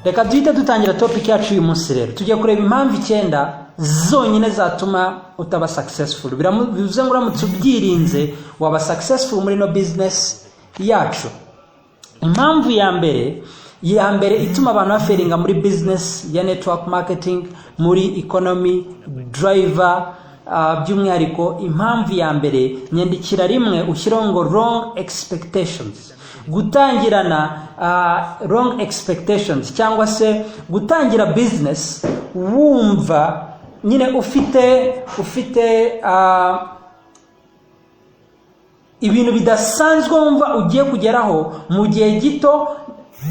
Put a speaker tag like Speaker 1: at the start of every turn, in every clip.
Speaker 1: Reka duhite dutangira topic yacu uyu munsi. Rero tugiye kureba impamvu icyenda zonyine zatuma utaba successful. Bivuze ngo uramutse ubyirinze, waba successful muri ino business yacu. Impamvu ya mbere ituma abantu bafailinga muri business ya network marketing, muri economy driver, by'umwihariko impamvu ya mbere, nyandikira rimwe ushyiraho ngo "wrong expectations". Gutangirana wrong expectations, cyangwa se gutangira business wumva nyine ufite ibintu bidasanzwe wumva ugiye kugeraho mu gihe gito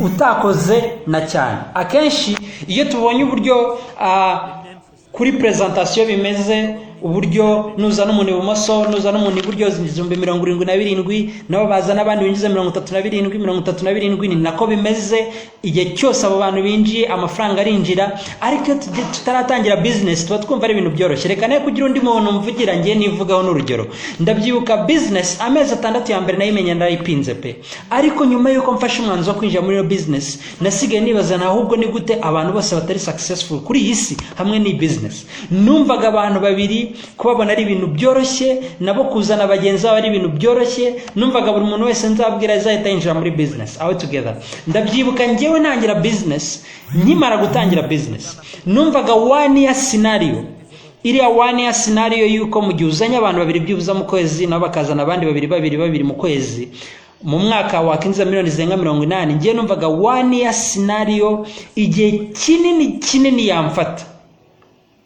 Speaker 1: utakoze na cyane. Akenshi iyo tubonye uburyo kuri presentation bimeze, uburyo nuzana umuntu ibumoso, nuzana umuntu iburyo, 77,000, nabo bazana abandi binjiza 37, 37, ni nako bimeze. Igihe cyose abo bantu binjiye, amafaranga arinjira. Ariko iyo tutaratangira business, tuba twumva ari ibintu byoroshye. Reka nawe kugira undi muntu mvugira, ngiye nivugaho n'urugero. Ndabyibuka business, amezi 6 ya mbere nayimenye narayipinze pe. Ariko nyuma y'uko mfashe umwanzuro wo kwinjira muri iyo business, nasigaye nibaza na ahubwo ni gute abantu bose batari successful kuri iyi si hamwe n'iyi business? Numvaga abantu babiri kubabona ari ibintu byoroshye, nabo kuzana bagenzi babo ari ibintu byoroshye. Numvaga buri muntu wese nzabwira azahita yinjira muri business. Are we together? Ndabyibuka njyewe ntangira business, nkimara gutangira business, numvaga one year scenario, iriya one year scenario yuko mu gihe uzanye abantu babiri byibuza mu kwezi, nabo bakazana abandi babiri, babiri, babiri mu kwezi, mu mwaka wakinjiza miliyoni zirenga 80. Ngiye numvaga one year scenario, igihe kinini kinini yamfata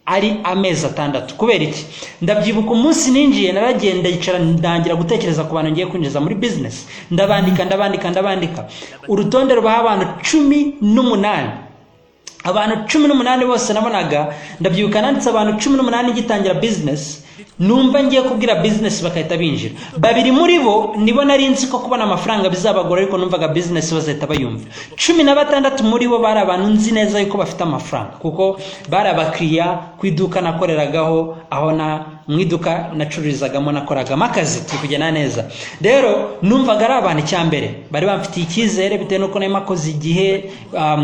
Speaker 1: ari amezi 6. Kubera iki? Ndabyibuka umunsi ninjiye, naragenda yicara, ndangira gutekereza ku bantu ngiye kwinjiza muri business. Ndabandika, ndabandika, ndabandika, urutonde rubaha abantu 18. Abantu 18 bose nabonaga, ndabyibuka nanditse abantu 18 ngitangira business, numva ngiye kubwira business bagahita binjira. Babiri muri bo nibo nari nzi ko kubona amafaranga bizabagora, ariko numvaga business bazahita bayumva. 16 muri bo bari abantu nzi neza yuko bafite amafaranga, kuko bari abakiriya ku iduka nakoreragaho, aho na mu iduka nacururizagamo, nakoragamo akazi. Turi kugenda neza. Rero numvaga ari abantu, icya mbere, bari bamfitiye icyizere bitewe n'uko nari makoze igihe,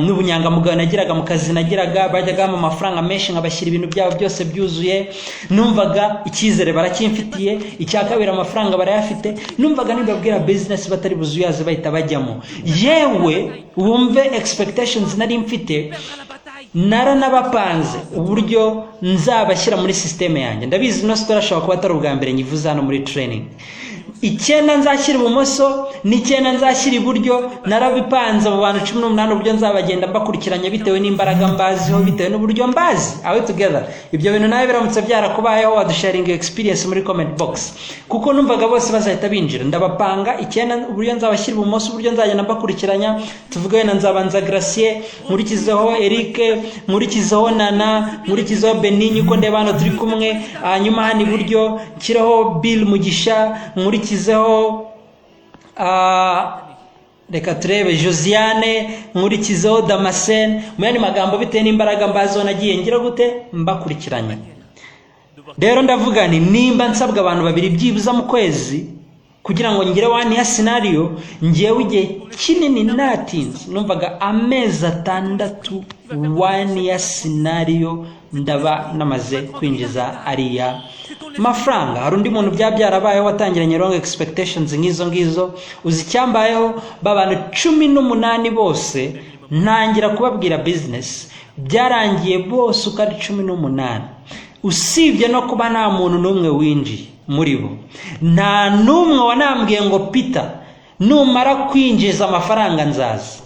Speaker 1: n'ubunyangamugayo nagiraga mu kazi nagiraga. Bajyaga bampa amafaranga menshi, nkabashyira ibintu byabo byose byuzuye. Numvaga icyizere barakimfitiye. Icya kabiri, amafaranga barayafite. Numvaga nibabwira business batari buzuyaze bahita bajyamo. Yewe, wumve expectations nari mfite, naranabapanze uburyo nzabashyira muri système yanjye. Ndabizi ino story ashobora kuba atari ubwa mbere nyivuze hano muri training. Icyenda nzashyira ibumoso n'icyenda nzashyira iburyo, narabipanze abo bantu 18, uburyo nzabagenda mbakurikiranya bitewe n'imbaraga mbaziho, bitewe n'uburyo mbazi. Are we together? Ibyo bintu nawe biramutse byarakubayeho, wadusharinga experience muri comment box. Kuko numvaga bose bazahita binjira, ndabapanga icyenda, uburyo nzabashyira ibumoso, uburyo nzagenda mbakurikiranya. Tuvuge wenda nzabanza Gracier, nkurikizeho Eric, nkurikizeho Nana, nkurikizeho Benigne uko ndeba hano turi kumwe, hanyuma hano iburyo nshyiraho Bill Mugisha, nkurikizeho reka turebe Josiane, nkurikizeho Damascene. Mu yandi magambo, bitewe n'imbaraga mbaziho, nagiye ngira gute? Mbakurikiranya. Rero ndavuga nti nimba nsabwa abantu babiri byibuza mu kwezi kugira ngo ngire one year scenario, ngewe igihe kinini natinze numvaga amezi 6, one year scenario ndaba namaze kwinjiza ariya mafaranga. Hari undi muntu byaba byarabayeho watangiranye wrong expectations nk'izo ngizo? Uzi icyambayeho? Ba bantu 18 bose ntangira kubabwira business, byarangiye bose uko ari 18, usibye no kuba nta muntu n'umwe winjiye muri bo, nta n'umwe wanambwiye ngo "Peter, numara kwinjiza amafaranga nzaza."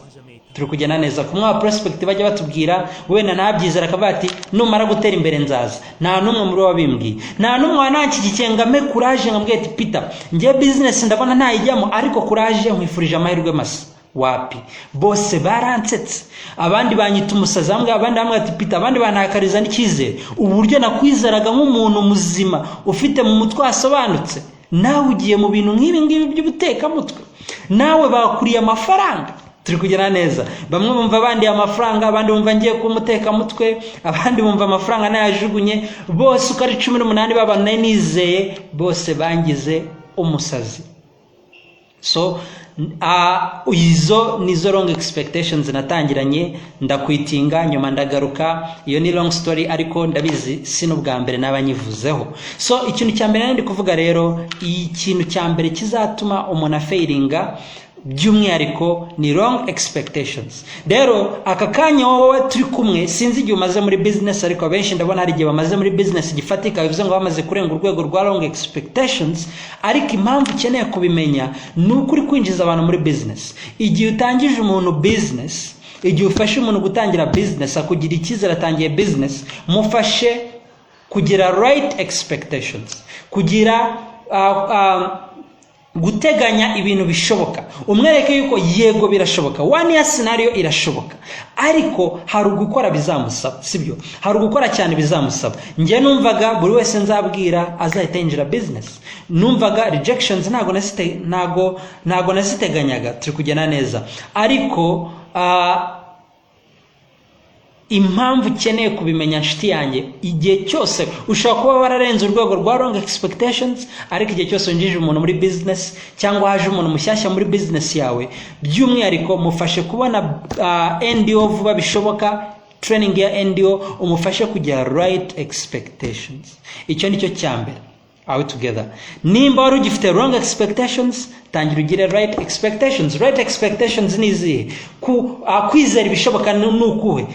Speaker 1: Turi kugenda neza? Kumwe aba prospect bajya batubwira, wenda ntabyizera, akavuga ati "Numara gutera imbere nzaza." Nta n'umwe muri bo wabimbwiye, nta n'umwe wananshyigikiye ngo ampe courage, ngo ambwiye ati "Peter, ngiye business ndabona ntayijyamo, ariko courage, nkwifurije amahirwe masa." Wapi, bose baransetse, abandi banyita umusazi, abandi bamwe ati "Peter", abandi bantakariza n'icyizere. Uburyo nakwizeraga nk'umuntu muzima ufite mu mutwe hasobanutse, nawe ugiye mu bintu nk'ibi ngibi by'ubutekamutwe, nawe bakuriye amafaranga. Turi kugera neza? Bamwe bumva bandiye amafaranga, abandi bumva ngiye kuba umutekamutwe, abandi bumva amafaranga nayajugunye. Bose uko ari 18 b'abantu nari nizeye, bose bangize umusazi. So izo nizo wrong expectations natangiranye, ndaquittinga, nyuma ndagaruka. Iyo ni long story, ariko ndabizi si n'ubwa mbere naba nyivuzeho. So ikintu cya mbere nari ndi kuvuga rero, ikintu cya mbere kizatuma umuntu afailinga by'umwihariko ni wrong expectations. Rero aka kanya wowe turi kumwe, sinzi igihe umaze muri business, ariko abenshi ndabona hari igihe bamaze muri business gifatika, bivuze ngo bamaze kurenga urwego rwa wrong expectations. Ariko impamvu ukeneye kubimenya ni uko uri kwinjiza abantu muri business. Igihe utangije umuntu business, igihe ufashe umuntu gutangira business, akugira icyizere, atangiye business, mufashe kugira right expectations, kugira guteganya ibintu bishoboka. Umwereke yuko yego birashoboka, one year scenario irashoboka, ariko hari ugukora bizamusaba, sibyo? Hari ugukora cyane bizamusaba. Njye numvaga buri wese nzabwira azahita yinjira business. Numvaga rejections ntago naziteganyaga. Turi kugenda neza? Ariko impamvu ukeneye kubimenya, nshuti yanjye, igihe cyose ushobora kuba wararenze urwego rwa wrong expectations, ariko igihe cyose winjije umuntu muri business cyangwa haje umuntu mushyashya muri business yawe, by'umwihariko mufashe kubona NDO vuba bishoboka, training ya NDO, umufashe kugira right expectations. Icyo ni cyo cya mbere. Are we together? Nimba wari ugifite wrong expectations, tangira ugire right expectations. Right expectations ni izihe? Kwizera ibishoboka ni ukuhe?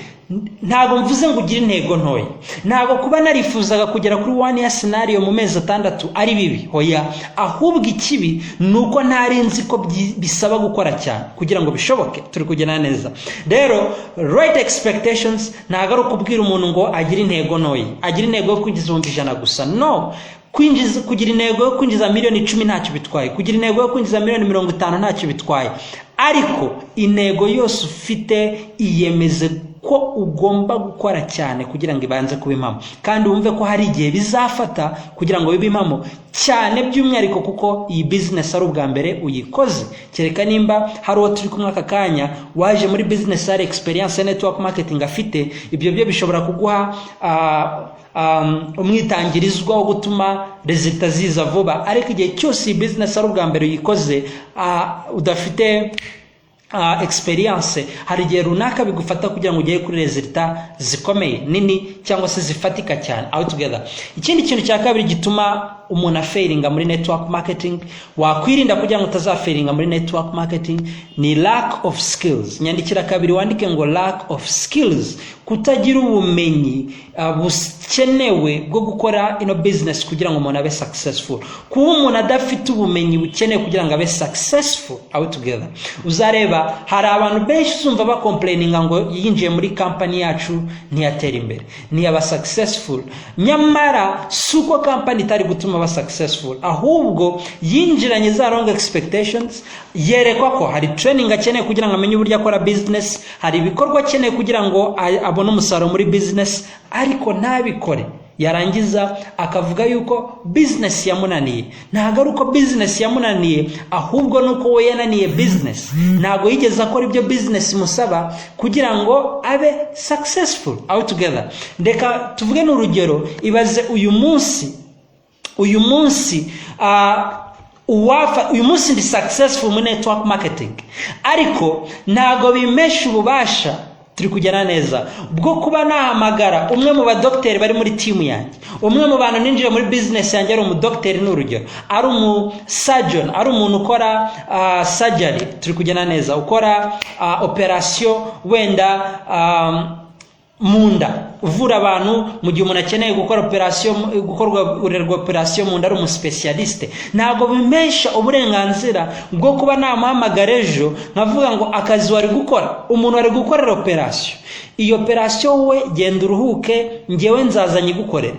Speaker 1: Ntabwo mvuze ngo ugire intego ntoya. Ntabwo kuba narifuzaga kugera kuri one year scenario mu mezi 6 ari bibi, hoya. Ahubwo ikibi ni uko ntari nzi ko bisaba gukora cyane kugira ngo bishoboke. Turi kugenda neza? Rero right expectations ntabwo ari ukubwira umuntu ngo agire intego ntoya, agire intego yo kwinjiza 100,000 gusa. No kwinjiza, kugira intego yo kwinjiza miliyoni 10 ntacyo bitwaye, kugira intego yo kwinjiza miliyoni 50 ntacyo bitwaye, ariko intego yose ufite, iyemeze ko ugomba gukora cyane kugira ngo ibanze kuba impamo, kandi wumve ko hari igihe bizafata kugira ngo bibe impamo cyane, by'umwihariko kuko iyi business ari ubwa mbere uyikoze. Kereka nimba hari uwo turi kumwe aka kanya waje muri business hari experience ya network marketing afite, ibyo byo bishobora kuguha umwitangirizwa wo gutuma résultats ziza vuba. Ariko igihe cyose iyi business ari ubwa mbere uyikoze, udafite experience, hari igihe runaka bigufata kugira ngo ugere kuri résultats zikomeye, nini cyangwa se zifatika cyane. Are we together? Ikindi kintu cya kabiri gituma umuntu afailinga muri network marketing, wakwirinda kugira ngo utazafailinga muri network marketing, ni lack of skills. Nyandikira kabiri, wandike ngo lack of skills, kutagira ubumenyi bukenewe bwo gukora ino business kugira ngo umuntu abe successful. Kuba umuntu adafite ubumenyi bukenewe kugira ngo abe successful. Are we together? Uzareba hari abantu benshi uzumva bacomplaininga ngo yinjiye muri company yacu ntiyatera imbere, ntiyaba successful. Nyamara si uko company itari gutuma aba successful, ahubwo yinjiranye za wrong expectations, yerekwa ko hari training akeneye kugira ngo amenye uburyo akora business, hari ibikorwa akeneye kugira ngo abone umusaruro muri business, ariko ntabikore. Yarangiza akavuga yuko business yamunaniye. Ntabwo ari uko business yamunaniye, ahubwo ni uko we yananiye business. Ntabwo yigeze akora ibyo business imusaba kugira ngo abe successful. Are we together? Reka tuvuge n'urugero. Ibaze uyu munsi uwafa uyu munsi ndi successful muri network marketing, ariko ntabwo bimpesha ububasha, turi kugera neza, bwo kuba nahamagara umwe mu badogiteri bari muri team yanjye, umwe mu bantu ninjiye muri business yanjye ari umudogiteri, ni urugero, ari umusurgeon, ari umuntu ukora surgery, turi kugenda neza, ukora operation wenda mu nda, uvura abantu mu gihe umuntu akeneye gukora operation, gukorwa operation mu nda, ari umuspécialiste. Ntabwo bimpesha uburenganzira bwo kuba namuhamagara ejo nkavuga ngo akazi wari gukora, umuntu wari gukorera operation, iyo operation, wowe genda uruhuke, ngewe nzaza nyigukorere.